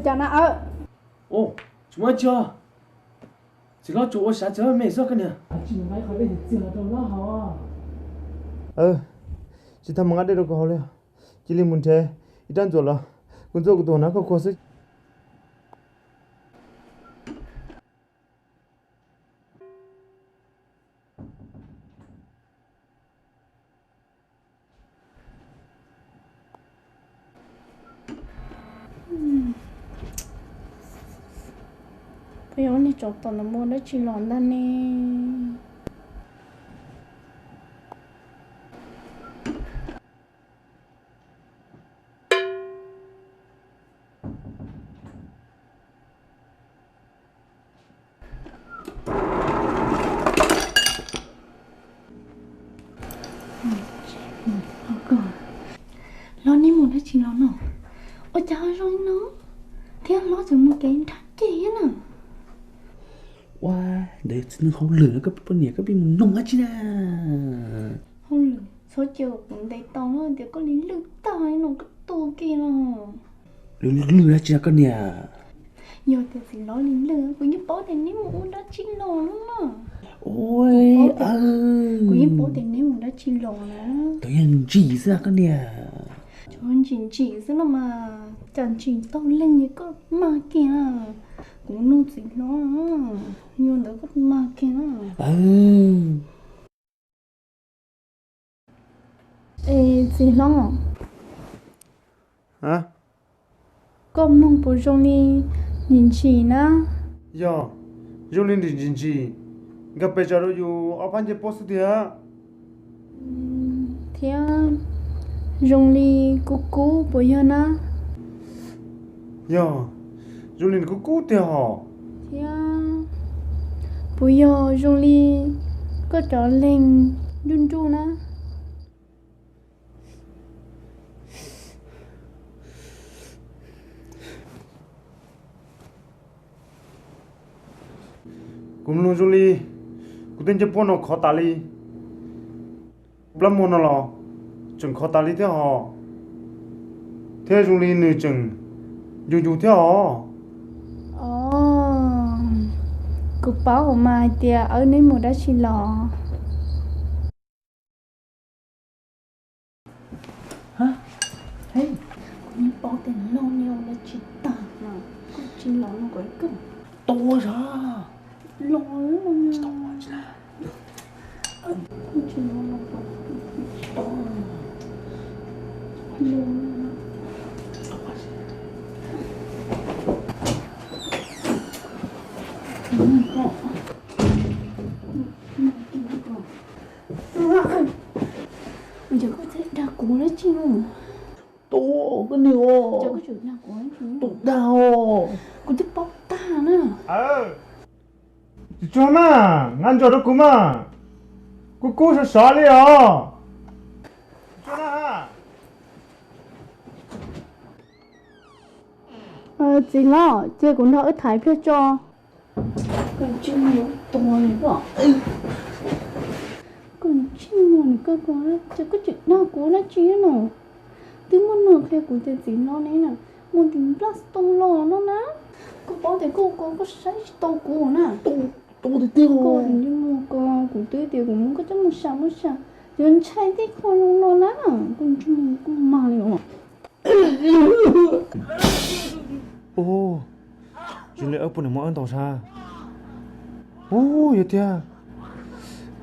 Cas na aw? Tsis muaj dab tsi os. Txiv hlob tsuas ua siab txiv hlob me xwb koj niam. Tsis tau mus nqa dej rau kuv haus li. Cia li mus nrhiav ib rab ntxuam los kuv ntxuaj kuv tus hnav khuaj khuav xwb. Peb ua niag tsov tom no muaj dab tsi los ntag ne? Hlob neb mus dab tsi los no? Ua cas ho zoo li no thiab hlob tseem mus kev nrab ceg thiab na? Ua, ntawd txiv neej hauj lwm no, koj poj niam koj pheej mus noog dab tsi na? Hauj lwm txhob cia kuv ntes tau no tias koj li lwj tag li no koj tuag kiag no. Lwj lwj dab tsi no koj niam? Yog tias txiv hlob li lwj kuv yeej paub tias neb mus ua dab tsi los no na. Ua, kuv yeej paub tias neb mus dab tsi los na. Tus yog ntsim xwb koj niam. Tsuas ntsim ntsim xwb no mas, cas ntsim tau leej li koj mag kiag na. Kuv nug txiv hlob, yog ntawd koj mag kiag na. Es txiv hlob, koj mloog puas zoo li ntsim ntsim na? Yog, zoo li ntsim ntsim. Nkag pes tsawg rau yus ob phab ncej puab xwb tiag. Thiab zoo li kub kub puas yog na? Yog, zoo li nws kub kub tiag hos. Thiab puas yog zoo li koj cov leeg nruj nruj na? Kuv mloog zoo li kuv tej ncej puab no khov tas li. Plab muag no los tseem khov tas li thiab hos. Thiab zoo li nws tseem yus yus thiab hos. Kuv paub mas hais tias wb neb mus dab tsi los. Kuv yeej paub tias loj li ua dab tsi tag no, koj tsis los no kom koj tua sav. Los, koj tsis los no kom tsis tua. Ntawd koj tseem dag kuv dab tsi no? Tus koj niag os, tus dag os. Kuv twb paub tag na. Tsis tsuag mas, nqa ntsos rau kuv mas. Kuv kub sov sov li os. Txiv hlob, cia kuv nrog wb thaiv pliag tso. Koj ntsej muag tua li koj. Koj ntsej muag nws koj, koj tseem dag kuv dab tsi no? Twb muaj neeg qhia kuv tias txiv hlob neb na, muaj tus nplas tau los no na. Koj paub tias koj ua koj saib tsis tau kuv na. Tus tiag tiag, koj ntsej muag ko, kuv twb tias kuv muab koj coj mus sam mus sam, yuav ntshai tej qho zoo no na. Koj ntsej muag koj mag li os. Ub, zoo li wb poj niam muab wb ntaus sab. Ub, yog tiag.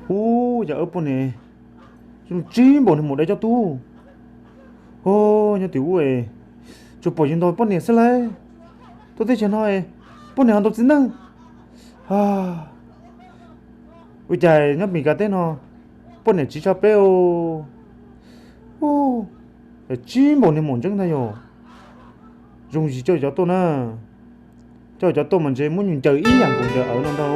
Ub, yog wb poj niam, zoo tsib npaum niag maum dai coj tub. Ub, nyob tim ub es tsuas pom yus ntaus poj niam xwb lauj. Tuaj teb chaws no es poj niam ho ntaus txiv neej. Ua cas nyob Meskas teb no poj niam tsiv tshaj peb os. Ub, tsib npaum niag maum ntseeb ntag yog. Zoo yim coj cov tuaj na. Coj cov tuaj mas ntshe muab nyuag ncaws ib yam nkaus ncaws awv no ntag.